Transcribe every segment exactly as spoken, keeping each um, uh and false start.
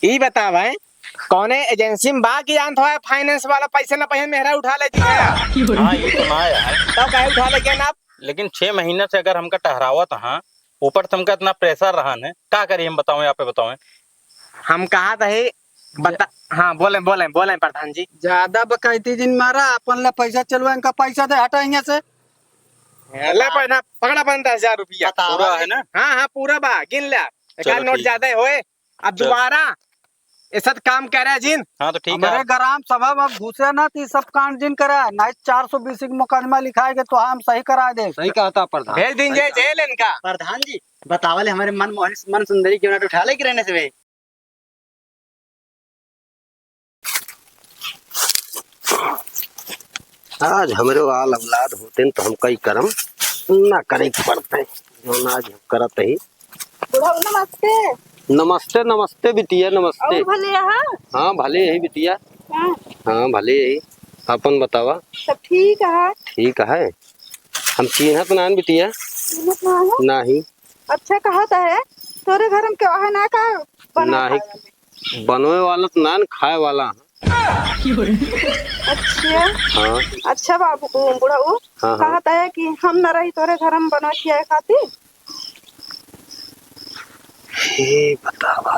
ई बतावे, कौने एजेंसी में बा कि जानत हो, फाइनेंस वाला पैसे ना, पैसे मेहरा उठा ले जी है। हाँ, ये तो ना यार। तब काहे उठा ले गया ना? लेकिन छह महीना से अगर हमका टहरावत हाँ, ऊपर से हमका इतना प्रेशर रहा न, का करी हम बतावें, आप बतावें। हम कहा था ही, बता, हाँ, बोले, बोले, बोले प्रधान जी। ज्यादा बकैती जिन मारा, अपन ले पैसा चलवा, इनका पैसा दे, हटा यहाँ से। ले पहना, पकड़ा अपन दस हजार रुपया। बतावा पूरा है ना? हाँ, हाँ, पूरा बा, गिन ले। एक चलो, आध नोट ठीक। ज्यादा होए, अब चलो। दोबारा ये सब काम करे जिन। हाँ, तो ठीक है। हमारे ग्राम सभा में घुसे ना, तो ये सब कांड जिन करे, नहीं चार सौ बीस के मुकदमा लिखाए के तो हम सही करा दे। सही कहा था प्रधान। भेज दिन सही जे कहा। जेल इनका। प्रधान जी, बतावले हमारे मन मोहन, मन सुंदरी क्यों ना उठा ले गिरने से बे। आज हमरे वाल औलाद होते न तो हम कई करम ना करे के पड़ते, जौन आज हम करत ही। बुढ़ऊ नमस्ते। नमस्ते, नमस्ते बिटिया, नमस्ते। और भले यहाँ? हाँ, भले यही बिटिया। हाँ। हाँ, भले यही। अपन बतावा। सब ठीक है। ठीक है। हम चीन्हत नान बिटिया। चीन्हत ना हो? नाही। अच्छा, कहत है, तोरे घर में केहू है ना का बनवे नाही, खाए वाले? बनवे वाला तो ना, खाए वाला है। अच्छा। हाँ। अच्छा बाबू, बुढ़ऊ, हाँ, हाँ। कहत है कि हम न रही तोरे घर में बनवे खियाए खातिर। ये बतावा,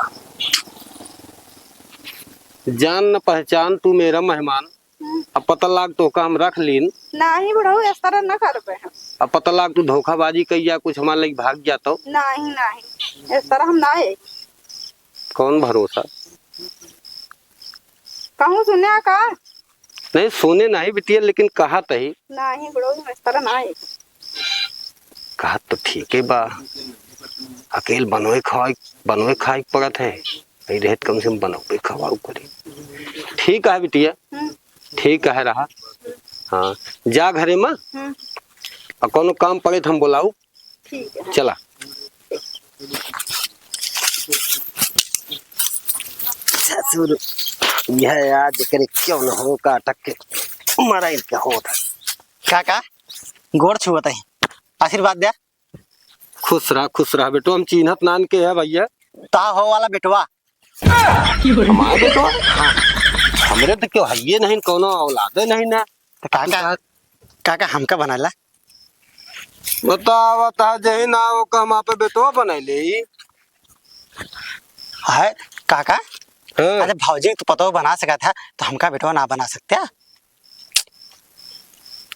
जान न पहचान तू मेरा मेहमान, हम्म। अब पता लाग तोहका हम रख लीन। नाही बुढ़ऊ, इस तरह न करबे हम। अब पता लाग तू धोखाबाजी कइया, कुछ हमार लगे भाग जातो। नाही, नाही, इस तरह हम ना है। कौन भरोसा? कहूँ सुने का? नहीं, सुने नहीं बिटिया, लेकिन कहत ही। नाही बुढ़ऊ, इस तरह ना है। कहत तो ठीके बा, अकेल बनवे खाए, बनवे खाए के पड़त है। ई रहे त कम से कम बनौबे खवाऊ करी। ठीक है बिटिया, हम्म। ठीक है रहा। हाँ, जा घरे में। हम्म। और कौनो काम पड़े त हम बोलाऊ। ठीक है। चला। ससुर, यह आज करे क्यों न हो का अटक के मारा इनके होत है। काका, गोड़ छुअत है, आशीर्वाद द्या। खुश रहा, खुश रहा बेटो, हम चीन्हत नान के है भैया। ता हो वाला बेटवा। हमारे बेटवा? हाँ। हमरे तो क्यों है ये नहीं, कौनो औलादे नहीं ना। तो काका, काका हमका बनाला। बतावा, ता जही ना हो का हम आपे बेटवा बनाई ले। है काका? हाँ। अरे भौजी तो पतोह बना सका था, तो हमका बेटवा ना बना सकते?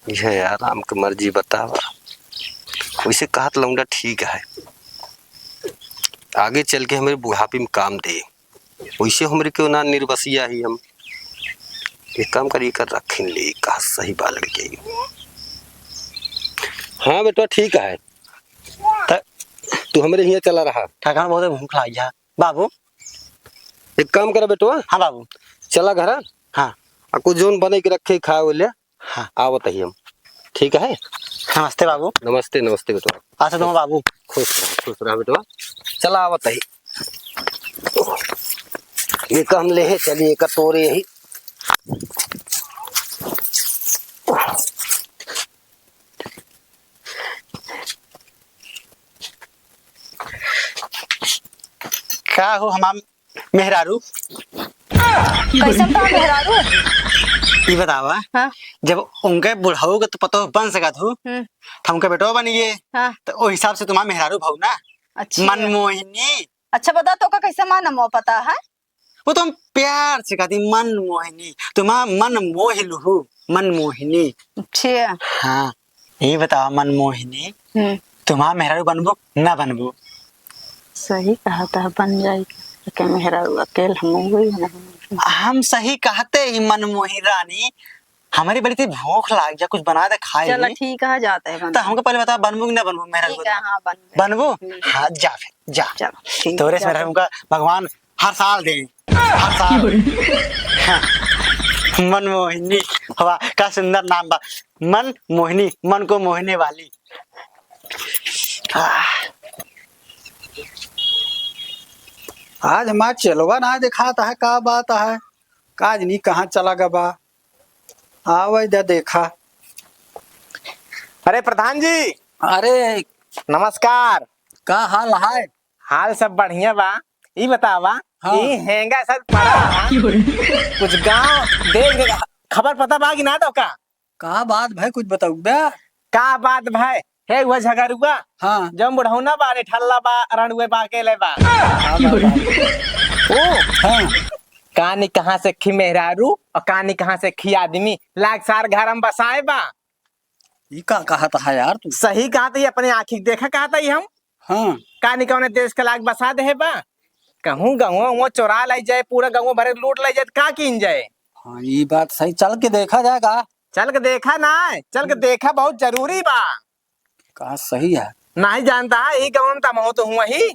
यह यार राम के मर्जी बतावा। वैसे कहत लौंडा ठीक है, आगे चल के हमरे बुढ़ापे में काम दे। वैसे हमरे क्यों ना निर्बसिया ही हम। एक काम करी, कर रखिन ले, कहा सही बात लड़के। हाँ बेटवा ठीक है। त तू हमरे हियाँ चला रहा। ठिकाना बहुत भूख लाग गया बाबू। एक काम करा बेटवा। हाँ बाबू। चला घरा। हाँ। आ कुछ जौन बने के रखे खाए ले। हाँ। आवत ही हम। ठीक है? नमस्ते बाबू। नमस्ते, नमस्ते बेटवा। अच्छा तुम बाबू। खुश रह, खुश रह बेटवा। चला आवत ही। ये काम ले है, चलिए का तोरे यही। का हो हमार मेहरारू? कैसन बा मेहरारू? ई बतावा, हाँ। जब उनके बुढ़ऊ के तो पतोह बन सकत हो, हम्म। तो उनके बेटवा बनिए, हाँ। तो ओ हिसाब से तुम्हार मेहरारू भऊ ना। अच्छा। मनमोहिनी। अच्छा बता, तोका कैसे मालूम पता है? वो तो हम प्यार से कहती, मनमोहिनी, तुम्हार मन मोह लुहू, मनमोहिनी। अच्छा। हाँ, ये बतावा मनमोहिनी, हम्म। तुम्हार मेहरारू बनबू ना बनबू? सही कहत है, बन जाई के मेहरारू, अकेल हम वही नहीं। हम सही कहते ही मनमोहिनी रानी, हमरे बड़ी तेज भूख लाग जा, कुछ बना दे खाए चला ली। ठीक है, जाते हैं तो बनवा। हमको पहले बता, बनबू कि ना बनबू मेहरारू ठीक है, बनबू? हाँ, बनबू। बनबू? हम्म। हाँ, जा फिर, जा। चलो, ठीक तोरे से है, मेहरारू जाते। हमका भगवान हर साल दे, हर साल। हाँ। मनमोहिनी, वाह, का सुंदर नाम बा। मनमोहिनी, मन को मोहने वाली। आह। आज हमार चेलवा ना देखात है, का बात है? का जनी कहाँ चला गबा? आवे दे देखा। अरे प्रधान जी। अरे। नमस्कार। का हाल है? हाल सब बढ़िया बा। ई बतावा, हाँ। ई हेंगा सब पड़ा है। कुछ गाँव देख, खबर पता बा कि ना तो का? का बात भाई, कुछ बताऊ बे? का बात भाई? हे, वह झगरुआ, हाँ। जौन बुढ़ौना बा रे, ठल्ला बा, रणुए बा, अकेले बा। हाँ, बा, बा। ओ, हाँ। कानी कहाँ से खी मेहरारू और कानी कहाँ से खी आदमी, लाग सार घर में बसाए बा। ई का कहत है यार तू? सही कहत है, अपने आँखी देखा कहत है हम। हाँ। कानी कौने देश के लाग बसा दे बा? कहूँ गौवा वो चोरा लाई जाए, पूरा गौवा भरे लूट लाई जाए, तो का कीन जाए? हाँ, ई बात सही। चल के देखा जाएगा। चल के देखा ना, चल के देखा, बहुत जरूरी बा। का सही है? नहीं जानता है, ई गौवा में तो हम तो हुआ ही।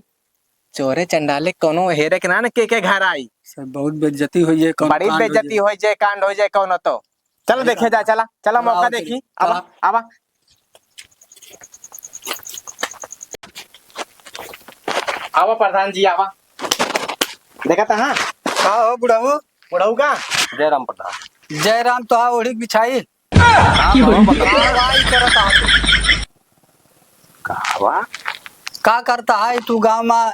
चोरे चंडाले कौनो हेरे के ना, न के के घर आई। सर, बहुत बेइज्जती होई है, कौनो बड़ी कांड होई बेइज्जती है। होई जाए, कांड होई जाए कौनो तो। चल सही देखे बात जा, है। चला, चला चला, मौका आओ देखी। चली। आवा, हाँ। आवा। आवा प्रधान जी, आवा। देखा था, हाँ? का हो बुढ़ऊ? बुढ़ऊ का? जय राम प्रधान। जय राम, तो आ ओढ़ी के बिछाई। का बाबा बता? का बाई करत आ तू? का बा? का करता है तू गाँव में?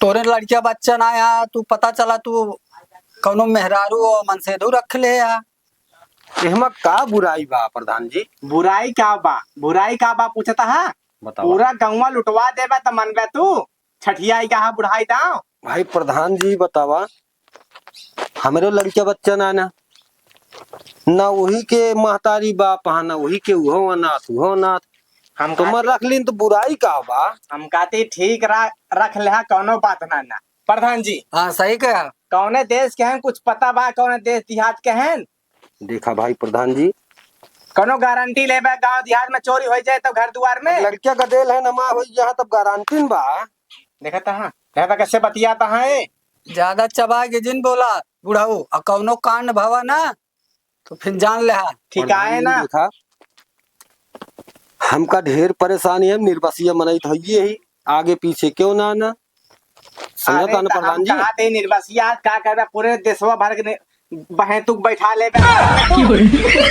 तोरे लड़किया बच्चा ना आया, तू पता चला तू कौनो मेहरारू और मनसेधू रख ले या। एहमा का बुराई बा प्रधान जी? बुराई का बा? बुराई का बा पूछता है? बतावा। पूरा गौवा लुटवा देबा त मनबे तू? छठियाई का हा बुढ़ाई दाव? भाई प्रधान जी बतावा, हमरो लड़का बच्चा ना ना, ना वही के महतारी बाप हा, ना वही के उहो अनाथ, उहो अनाथ। हम तो मैं कहते रख लीन तो बुराई का बा? हम कहते ठीक रा-, रख ले हा, कौनो बात ना ना। प्रधान जी। हाँ, सही कहा। कौने देश के हैं, कुछ पता बा, कौने देश देहात के हैं? देखा भाई प्रधान जी, कौनो गारंटी लेबे, गांव देहात में चोरी हो जाए तो घर दुआर में? लड़किया गदेल है, नमा हो यहाँ तब गारंटी न बा। देखा था, हाँ? देखा था कैसे बतियाता है? ज्यादा चबा के जिन बोला बुढ़ऊ, और कौनो कांड भवा ना तो फिर जान ले हा। ठीक है प्रधान जी ना? देखा, हमका ढेर परेशानी है, निर्बसिया मनई तो हइये ही, आगे पीछे क्यों ना ना। समझत अरे, आन त हम प्रधान जी? कहा थे निर्बसिया, आज का करबे, पूरे देशवा भर के नि-, बहेतुक बैठा ले बे। की बोल?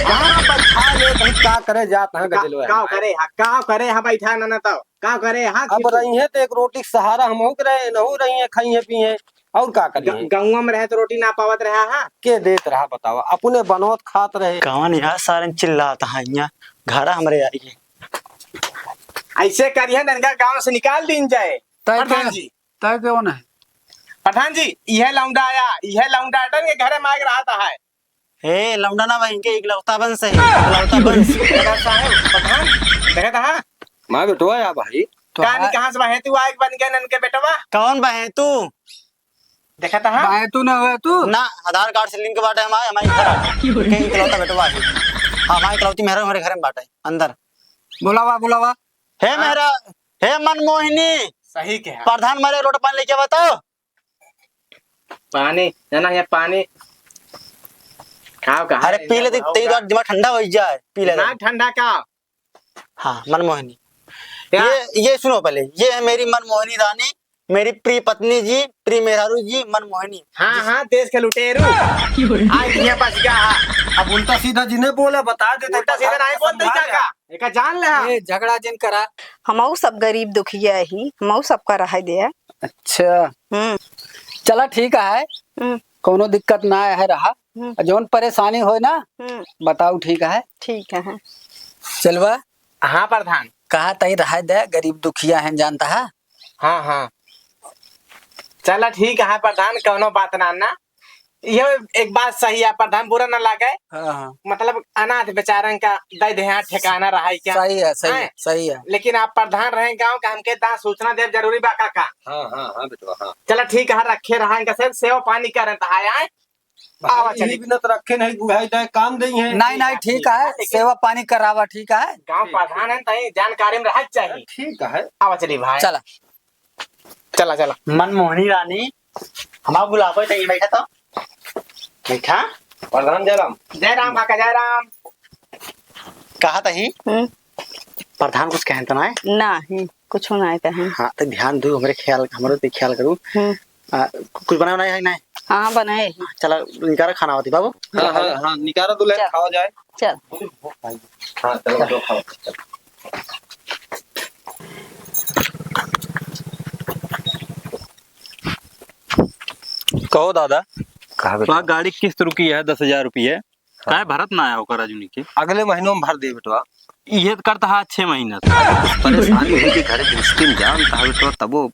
हाँ, बैठा ले, भाई, का करे जात, हाँ, का, गजलवा का हमारे। करे, हाँ, का करे, हाँ, बैठा ना, ना तो, का करे, हाँ, अब की रही है तो एक रोटी के सहारा हम हो रहे, नहू रही है, खाई है, पी है, और का करी ग-, है? गौवा में रहे तो रोटी ना पावत रहा, हाँ? के देत रहा, बतावा, अपने बनौत खात रहे। कौन यहाँ सारे चिल्लात हैं, यहाँ घर हमरे आई है। ऐसे करिए ना, इनका गांव से निकाल दीन जाए। तय प्रधान क्या? जी। तय कौन है? प्रधान जी, यह लौंडा आया, यह लौंडा अटन के घरे मांग रहा था है। ए, लौंडा ना बहिन के इकलौता वंश है, इकलौता वंश। देखा साहब, प्रधान, देखा था? मैं बेटवा या भाई। तो कान हाँ। कहाँ से बहे तू आग बन गए नन के बेटवा? कौन बहे तू? देखा था? बहे तू ना हुआ तू? ना, आधार कार्ड से लिंक बाटे हमारे, हमारे घर आटे। के इकलौता बेटवा है। हाँ, हमारे इकलौती मेहरा हमारे घर में बाटे, अंदर। बुलावा, बुलावा। हे हाँ। मेहरा, हे मनमोहिनी। सही कहा। प्रधान मारे लोटा पानी लेके बताओ। पानी, जाना है पानी। खाओ कहाँ अरे है? पी ले, तेरी बात दिमाग ठंडा हो जाए, पी ले। दिमाग ठंडा का? हाँ, मनमोहिनी। क्या? ये, ये सुनो पहले, ये है मेरी मनमोहिनी रानी, मेरी प्रिय पत्नी जी, प्रिय मेहरारू जी, मनमोहिनी। हाँ, हाँ, देश के लुटेरू। आज ये बच गया है। अब उल्टा सीधा जिन्हें बोला, बता देते उल्टा सीधा नहीं बोलते, समझा क्या ले। का? एका जान ले, हाँ। ए, झगड़ा जिन करा। हमऊ सब गरीब दुखिया ही, हमऊ सबका रहे दे। अच्छा। हम्म। चला ठीक है, हम्म। कौनो दिक्कत ना है रहा। हम्म। जौन परेशानी होए ना, हम्म। बताओ ठीक है। ठीक है। चलवा। हाँ प्रधान। कहा तई रहे दे, गरीब दुखिया हैं जानता है। हाँ, हाँ। चला ठीक है प्रधान, कौनो बात ना ना। ये एक बात सही है प्रधान, बुरा ना लागे। हाँ, हाँ। मतलब अनाथ बेचारन का दे दे यहाँ ठिकाना रहा है क्या? सही है, सही हैं? है, सही है। लेकिन आप प्रधान रहे गाँव का, हमके दा सूचना देव जरूरी बा काका। हाँ, हाँ, हाँ बेटवा, हाँ। चला ठीक है, रखे रहा इनका सब सेवा पानी करत है, आए। भाई, आवा चली। यही बिना तो रखे नहीं, बुढ़ाई जाए काम देई है। नहीं, नहीं, ठीक है, लेकिन सेवा पानी करावा, ठीक है। गाँव प्रधान है, तई जानकारी में रहत चाहिए। ठीक है। आवा चली भाई। चला। चला, चला। मनमोहनी रानी, हमार बुलावे तई बैठा तो। बैठा। प्रधान जय राम। जय राम काका, जय राम। कहा तही? हम्म। प्रधान कुछ कहन तो ना है? नहीं, कुछ ना है कहें। हाँ, तो ध्यान दो, हमरे ख्याल, हमरे पे ख्याल करू। हम्म। आ, कु-, कुछ बनाए बनाए है ना? हाँ, बनाए। चला, निकारा खाना होती बाबू। हाँ, हाँ, हाँ, निकारा तो ले चल। खावा जाए। चल। हाँ, चलो, दो खाओ। चल। कहो दादा, कहा बेटा? तो गाड़ी किस्त रुकी है दस हजार रुपये, हाँ। काहे भरत ना आया होकर राजू नीचे? अगले महीनों में भर दे बेटवा। ये तो करता है छह महीना से। परेशानी हुई कि घरे गिरस्ती में जान था बेटवा, तबो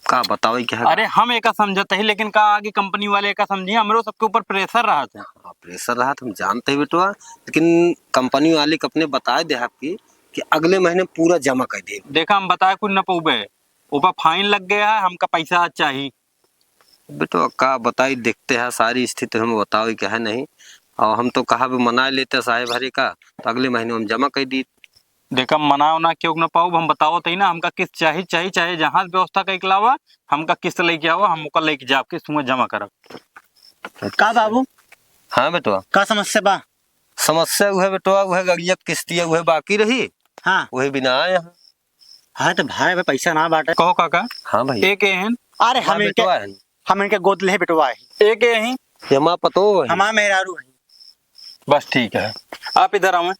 का बतावे क्या है? अरे हम एका समझत ही, लेकिन का आगे कंपनी वाले एका समझी, हमरो सबके ऊपर प्रेशर रहत है। हाँ, प्रेशर रहत हम जानते हैं बेटवा, लेकिन कंपनी वाले के अपने बताए दे आपकी कि अगले महीने पूरा जमा कर दे। देखा हम बताए कुछ न पौबे, ऊपर फाइन लग गया है, हमका पैसा आज चाहिए। बेटवा का बताई, देखते हैं सारी स्थिति हम बतावे के है नहीं, और हम तो कहा भी मना लेते साहेब हरे का, तो अगले महीने हम जमा कर दी। देखा मनाओ ना क्यों ना पाओ, हम बताओ तई ना, हमका किस्त चाही, चाही, चाहे जहाँ से व्यवस्था कइके लावा, हमका किस्त लेके आवा, हम ओकर लेके जाब, किस्त हुआ जमा करब। का बाबू? हाँ बेटवा। का समस्या बा? समस्या उहे बेटवा, उहे गड़िया के किस्तिया उहे बाकी रही, हाँ। उहे बिना आए हैं। हाँ, तो भाई, भाई, पैसा ना बाटे। कहो काका। हाँ भाई। एक एहन। अरे, हम हाँ इनके, बेटवा है। हम इनके गोद ले बेटवा है। एक एही। ये हमार पतो है। हमार मेहरारू है। बस ठीक है, आप इधर आवे।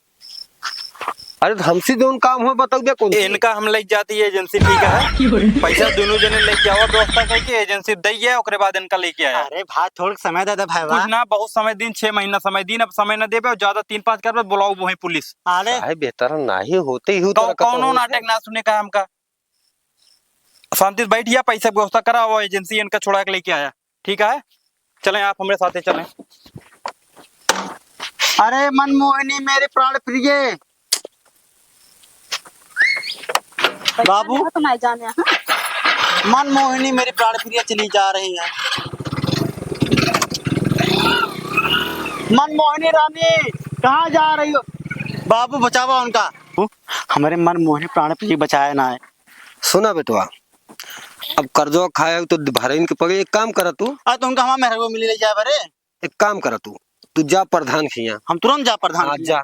अरे, तो हमसे जौन काम हो, बताओ दे कौन सी? इनका हम लेके जाती है एजेंसी, ठीक है? पैसा दोनों जने लेके आवा, व्यवस्था करके एजेंसी दइए, ओकरे बाद इनका लेके आया। अरे भाई, थोड़ा समय दे दे भाई, कुछ ना, बहुत समय दिन, छह महीना समय दिन, अब समय ना देबे, और ज्यादा तीन पाँच करबे, बुलाओ वहीं पुलिस। अरे। काहे बेहतर नाही होते ही कौ-, उतरा कौनो नाटक ना सुने का हमका। शांति से बैठ गया, पैसा व्यवस्था करा, वो एजेंसी इनका छोड़ा के लेके आया, ठीक है? चलें, आप हमरे साथे चलें। अरे मनमोहिनी मेरी प्राण प्रिय। बाबू। तो नहीं जाने, हाँ? मनमोहिनी मेरी प्राण प्रिय चली जा रही है। मनमोहिनी रानी, कहाँ जा रही हो? बाबू, बचावा उनका। हमरे मनमोहिनी प्राण प्रिय बचाया ना है। सुना बेटवा, अब कर्जवा खाए हो तो भरे इनके पड़े। एक काम करा तू। आ, तो उनका हमार मेहरवा मिली ले जाए बरे। एक काम करा तू, तू जा प्रधान खिया। हम तुरंत जा प्रधान हाँ, खिया। जा।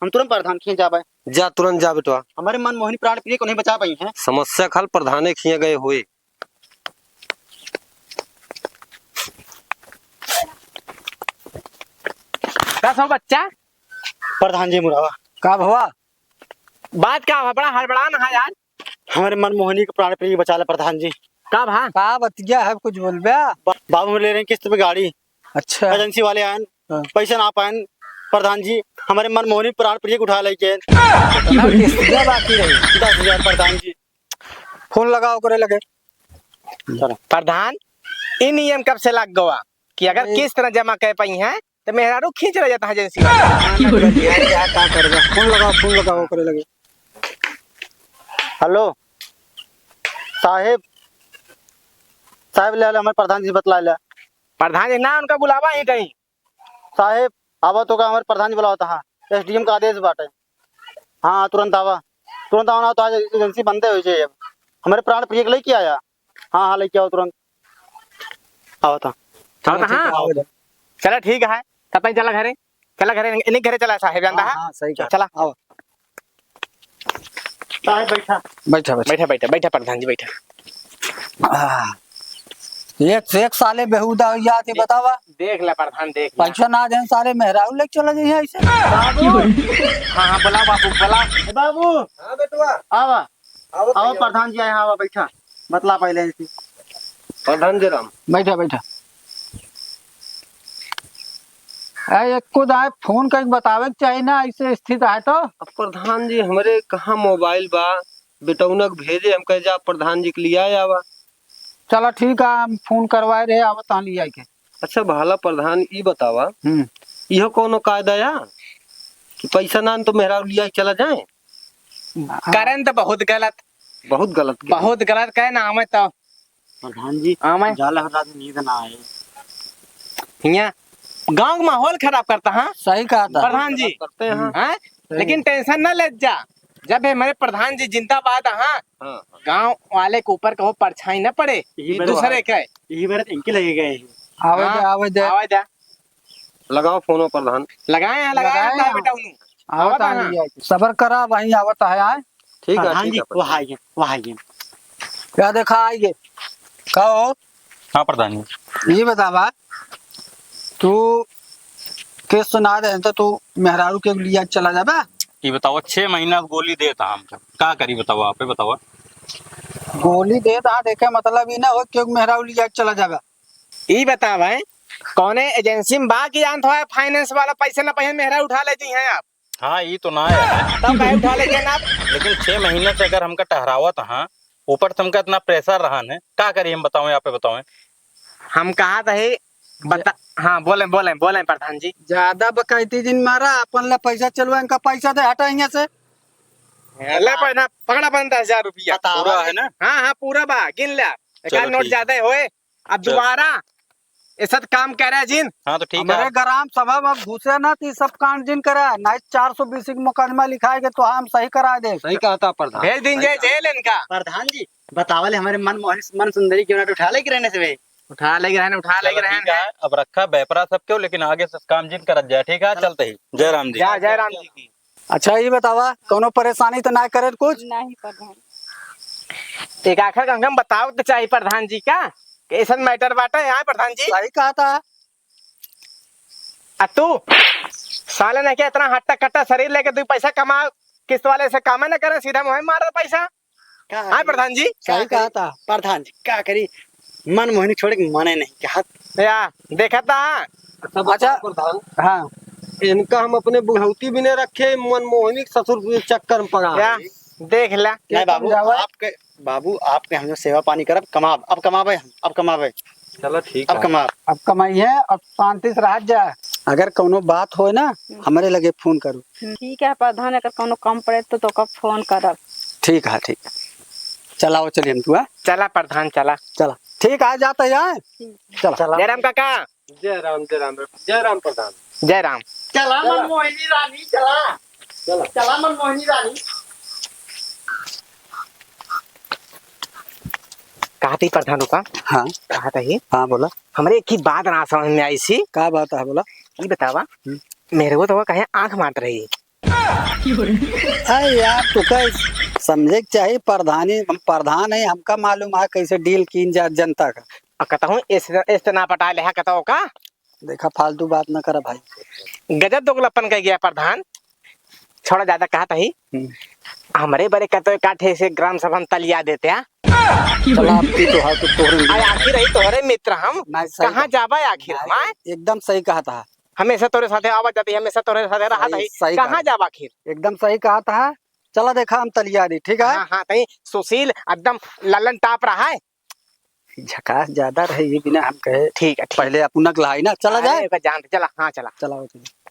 हम तुरंत प्रधान खिया जाबे। जा, तुरंत जा बेटवा। हमरे मनमोहिनी प्राण प्रिय को नहीं बचा पाई हैं। समस्या खाल प्रधाने खिया गए हुए। का सब बच्चा? प्रधान जी मुरावा। का भवा? बात का हुआ? बड़ा हड़बड़ान है यार। हमरे मनमोहिनी के प्राण प्रिय बचा ले प्रधान जी। का भा? का बतिया है, कुछ बोलबे? बा-, बाबू ले रहे हैं किस्त पे गाड़ी। अच्छा। एजेंसी वाले आयन, हाँ। पैसा ना पायन प्रधान जी, हमरे मनमोहिनी प्राण प्रिय के उठा लेके। कितना किस्त दे बाकी रही? दस हजार प्रधान जी। फोन लगाओ करे लगे। चलो। प्रधान, ई नियम कब से लग गवा कि अगर अरे। किस्त न जमा कर पाई हैं तो मेहरारू खींच रह जाता है एजेंसी वाला। यार, यार, का करबे? फोन लगाओ, फोन लगाओ, करे लगे। हेलो, साहेब, साहेब ले आले, हमारे प्रधान जी बतला ले। प्रधान जी ना, उनका बुलावा ही कहीं। साहेब, आवा तो का हमारे प्रधान जी बुलावत हैं, एसडीएम का आदेश बाटे। हाँ, तुरंत आवा, तुरंत आवा ना तो आज एजेंसी बंदे हो जाए। अब हमारे प्राण प्रिय के लेके आया। हाँ, हाँ, लेके आओ तुरंत। आवा था। चला चला, ठीक है, हाँ। आवा जा। चला ठीक है, तब तक चला घरे, चला घरे, इन्हीं घरे चला साहेब, जानता हाँ, है? हाँ, सही कहा। चला। आवा। साहेब, बैठा। बैठा, बैठा। बैठा, बैठा, बैठा प्रधान जी, बैठा। आह, एक से एक साले बेहुदा हो जात ही, बतावा। देख ले प्रधान, देख ले। पैसा ना देन साले मेहरारू लेके चला जाइए ऐसे। बाबू। हाँ, हाँ, बुलाओ बाबू, बुलाओ। ए बाबू। हाँ बेटवा। आवा। आवा आओ भैया। प्रधान जी आए हैं, आवा बैठा, बतला पहले इनसे। प्रधान जी राम। बैठा, बैठा। ए, एको दाए फोन करके बतावे के चाही ना, ऐसे स्थित है तो। अब प्रधान जी हमरे कहाँ मोबाइल बा, बेटौना के भेजे, हम कहे जा प्रधान जी के लिया आवा। चला ठीक है, हम फोन करवाए रहे, आवत तहाँ लिया के। अच्छा भला प्रधान, ई बतावा, हम्म। इहो कौनो कायदा या कि पैसा ना तो मेहरारू लिया के चला जाए? हाँ। करन तो बहुत गलत। बहुत गलत किया। बहुत गलत कहे ना, आवे तो। प्रधान जी, आवे। जाला रात में नींद ना आए। हियाँ गाँव का माहौल खराब करता, हाँ? सही कहा था। प्रधान जी। खराब करते हैं। हाँ? सही। लेकिन टेंशन ना ले जा, जब हमारे प्रधान जी जिंदाबाद, हाँ? हाँ। गाँव वाले के ऊपर कहो परछाई ना पड़े, यही एक बात दूसरे है। के। यही बात इनके लगे गए हैं। आवे हाँ, दे, आवे दे। आवे दे। लगाओ फोन प्रधान। लगाए हैं, लगाए लगाए हैं, हैं। बेटा उन्हों। आवत आवत है, है। सबर करा भाई, आवत है, आए। ठीक है, प्रधान ठीक जी, है, वो प्रधान। आइए, वो आइए। क्या देखा आइए? का हो? हाँ प्रधान जी। ये बतावा, तू केस तो ना दे तो तू मेहरारू के लिया चला जाबा? ये बताओ, छह महीना से गोली देता हमका, का करी बताओ, आप ही बताओ। गोली देता, देखे मतलब ई ना हो कि मेहरारू लिया चला जाबा। ई बतावे, कौने एजेंसी में बा कि जानत हो finance वाला पैसे ना पैसे मेहरा उठा ले जी हैं आप? हाँ, ई तो ना है। तब काहे उठा ले जी हैं आप? लेकिन छह महीने से अगर हमका टहरावत हाँ, ऊपर से हमका इतना pressure रहन है, का करी हम बतावें, आप बतावें? हम कहा था ही, बता, हाँ, बोले, बोले, बोले प्रधान जी। ज्यादा बकैती जिन मारा, अपन ले पैसा चलवा, इनका पैसा दे, हटा यहाँ से। ले पकड़ा, पकड़ा अपन दस हजार रुपया। बतावा पूरा ले। है ना? हाँ, हाँ, पूरा बा, गिन ला। एक चलो, आध नोट ठीक। ज्यादा होए, अब चल। दोबारा ऐसा काम करे जिन। हाँ, तो ठीक है। हमारे ग्राम सभा में घुसे ना, तो ई सब कांड जिन करा, नहीं चार सौ बीस के मुकदमा लिखाए के तो हम सही करा दे। सही कहा था प्रधान। भेज दिन सही जे कहा। जेल इनका। प्रधान जी, बतावा ले हमारे मन मोहन, मन सुंदरी क्यों ना उठा ले के रहने से बे। उठा ले के रहने, उठा ले के चलो, ठीक रहने। है, अब रखा बेपरा सब क्यों, लेकिन आगे से काम जिन करत जाए, ठीक है? चलो। चलते ही। जय राम जी। जय, जय राम जी की। अच्छा, ई बतावा, कौनो परेशानी तो ना करे कुछ? नहीं प्रधान। एक आखिर कम से कम बताओ तो चाहिए प्रधान जी का, कि ऐसन matter बाटे, हाँ प्रधान जी? सही कहा था। आ तू साले नहीं के इतना हट्टा कट्टा शरीर लेके दू पैसा कमा, किस्त वाले से कामे न करे, सीधा मुँह मार पैसा। का हाँ करी? प्रधान जी? सही का कहा करी? था। प्रधान जी, का करी? मन मोहनी छोड़े के मने नहीं कहत। या, देखा था। अच्छा, बताओ अच्छा। प्रधान। हाँ। इनका हम अपने बुढ़ौती भी नहीं रखे, मन मोहनी के ससुर के चक्कर में पड़ा या, है। देख ला। नहीं बाबू, जावा। आपके, बाबू, आपके हम जो सेवा पानी करब, कमाब, अब कमाबे हम, अब कमाबे। चलो, ठीक अब है। कमाब। अब कमाई है, अब शांति से रह जा। अगर कौनो बात होए ना, हम्म। हमरे लगे फोन करू। ठीक है प्रधान, अगर कौनो काम पड़े तो तोका फोन करब। ठीक है, ठीक है। चलाओ, चलिए हम तू, हाँ? चला प्रधान, चला। चला। ठीक है, जाता है, हाँ? ठीक। चला। चला। जय राम काका। जय राम, जय राम, जय राम प्रधान। जय राम। चला चला। मनमोहिनी रानी, चला। चला। चला मनमोहिनी रानी। कहा थी प्रधान रुका? हाँ। कहा थी? हाँ, बोला। हमरे एक ही बात ना समझ में आई सी। का बात है, बोला? ई बतावा, हम्म। मेरे को तो वो कहे आँख मारत रही। अरे यार, तू का समझे के चाही, प्रधानी, हम प्रधान है, हमका मालूम है कैसे deal कीन जात जनता का। आ, कतहूँ इस, इस ना पटा ले है कतहूँ का? देखा, फालतू बात ना करा भाई। गजब दोगलापन कह गया प्रधान। छोड़ा, ज्यादा कहा थी। हम्म। हमरे बरे कतहूँ काठे से ग्राम सभा में तलिया देते हैं। चला, अब की तो है, तो तोहरे अरे आखिर रही तोहरे मित्र हम। नहीं, सही कहाँ कहा। जाबा आखिर नहीं, हम, आए? एकदम सही कहा था। हमेशा तोरे साथे आवत जाती, हमेशा तोरे साथे रहत सही, ही। सही कहाँ कहा। जाबा आखिर? एकदम सही कहा था। चला देखा, हम तलिया दी, ठीक है? हाँ, हाँ, तई सुशील एकदम ललन टाप रहा है। झकास ज्यादा रहे, ये बिना हम कहे। ठीक है, ठीक। पहले अपना लाई ना, चला अरे, जाए। ओका जान दे, चला, हाँ, चला। चला, चला।